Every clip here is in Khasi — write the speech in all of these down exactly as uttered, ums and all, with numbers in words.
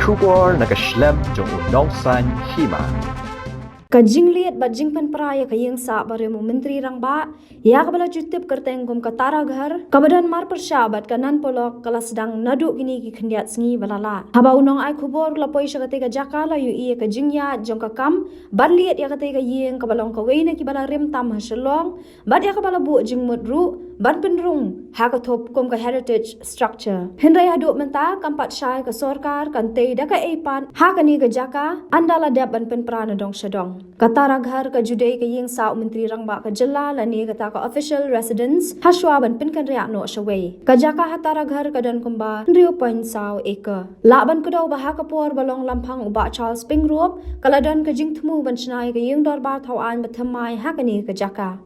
Khubor na ka shlem jong u Nongsaiñ Hima. Ka jingleit bad jingpynpra ïa ka ïing sah barim u Myntri Rangbah, ïa kaba la ju tip kyrteng kum ka Tara Ghar, kaba don marpyrshah bad ka Nan Polok, ka la sdang naduh kine ki khyndiat sngi ba la leit. Haba u nongai khubor u la poi sha katei ka jaka, la ïohi ïa ka jingïaid jong ka kam ban leit ïa katei ka ïing, kaba long kawei na kiba la rim tam ha Shillong, bad ïa kaba la buh jingmut ruh ban pynrung ha ka thup kum ka heritage structure. Hynrei haduh mynta kam pat shai ka sorkar kan tei da kaei pat ha kane ka jaka, ynda la dep ban pynpra na dong sha dong. Ka Tara Ghar ka ju dei ka ïing sah u Myntri Rangbah ka jylla lane kata ka official residence, hashwa ban pynkynriah noh shawei. Ka jaka ha Tara Ghar ka don kumba hynriew point saw acre. Lah ban kdew ba ha ka por ba long lamphang u Bah Charles Pyngrope, ka la don ka jingthmu ban shna ïa ka ïing dorbar thaw aiñ bathymmai ha kane ka jaka.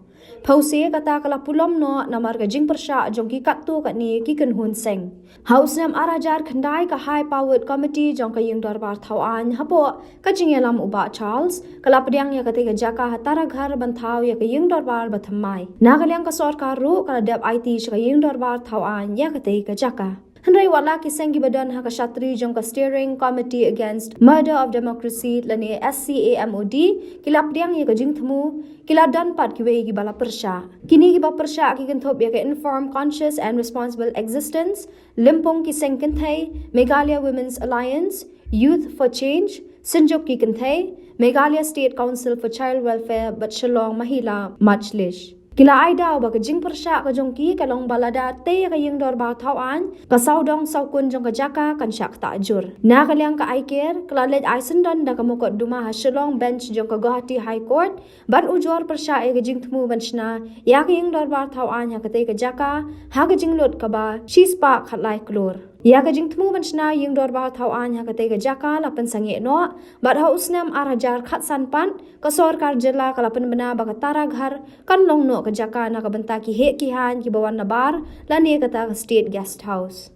Phewse kata ka la pulom noh namar ka jingpyrshah jong ki katto katne ki kynhun seng. Ha u snem ar hajar khyndai, ka High Powered Committee jong ka ïing dorbar thaw aiñ, hapoh ka jingïalam u Bah Charles, ka la pdiang ïa katei ka jaka ha Tara Ghar ban thaw ïa ka ïing dorbar bathymmai. Na ka liang ka sorkar ruh ka la dep aiti sha ka ïing dorbar thaw aiñ ïa katei ka jaka. Hynrei wat la ki seng kiba don ha ka shatri jong ka Steering Committee Against Murder of Democracy lane S C A M O D ki la pdiang ïa ka jingthmu, ki la don pat kiwei kiba la pyrshah. Kine kiba pyrshah ki kynthup ïa ka Informed, Conscious and Responsible Existence, lympung ki seng kynthei, Meghalaya Women's Alliance, Youth for Change, Synjuk ki Kynthei, Meghalaya State Council for Child Welfare bad Shillong Mahila Majlis. Ki la ai daw ba ka jingpyrshah ka jong ki ka long ba lada tei ïa ka ïing dorbar thaw aiñ, ka sawdong sawkun jong ka jaka kan shah ktah jur. Na ka liang ka I CARE, ka la leit ai syndon da ka mukotduma ha Shillong Bench jong ka Guwahati High Court ban ujor pyrshah ïa ka jingthmu ban shna ïa ka ïing dorbar thaw aiñ ha katei ka jaka ha ka jinglut kaba shispah khatlai klur. Ïa ka jingthmu ban shna ïing dorbar thaw aiñ ha katei ka jaka la pynsangeh noh, bad ha u snem ar hajar khatsan pat, ka sorkar jylla ka la pynbna ba ka Tara Ghar kan long noh ka jaka na ka bynta ki heh ki haiñ kiba wan nabar lane kata ka State Guest House.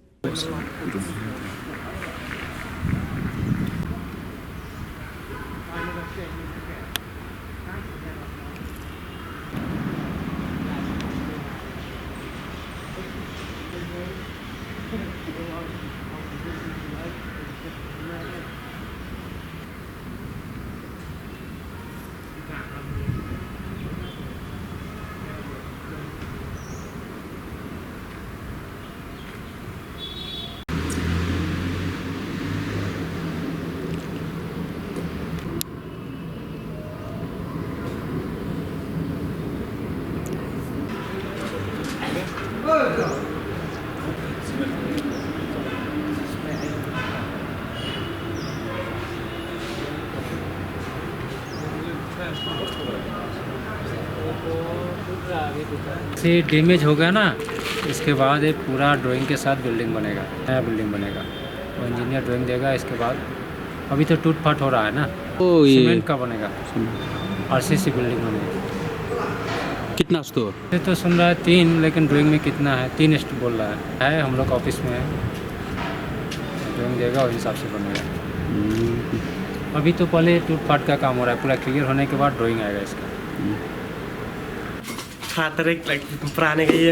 से डैमेज हो गया ना, इसके बाद ये पूरा ड्राइंग के साथ बिल्डिंग बनेगा, नया बिल्डिंग बनेगा। वो इंजीनियर ड्राइंग देगा, इसके बाद अभी तो टूट फाट हो रहा है ना, ओ, ये सीमेंट का बनेगा, सीमेंट। आरसीसी बिल्डिंग बनेगा। कितना स्टोर? ये तो सुन रहा है तीन, लेकिन ड्राइंग में कितना है, तीन स्टोर बोल रहा है, है हम लोग ऑफिस में है, ड्राइंग देगा, उस हिसाब से बनेगा। हम्म। अभी तो पहले टूट फाट का काम हो रहा है, पूरा क्लियर होने के बाद ड्राइंग आएगा इसका। हम्म। अठारह तारीख तक पुराने का ये।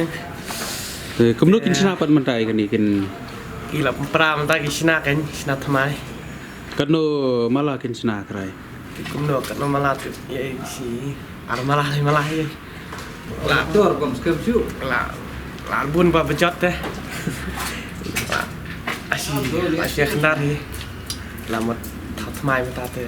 तो ये कमनो किन, ए, शना पद मनता है कनी किन? Ki la pynpra mynta ki shna kan, shna thymmai. Katno mala kin shna krai? Ki kumno, katno mala tu, ïa, shi ar mala, lai mala, ïa. La dor bam skhem shu. La, la bun ba bajot te. La, ashi, ashi khyndar hi. La mut thaw thymmai mynta te.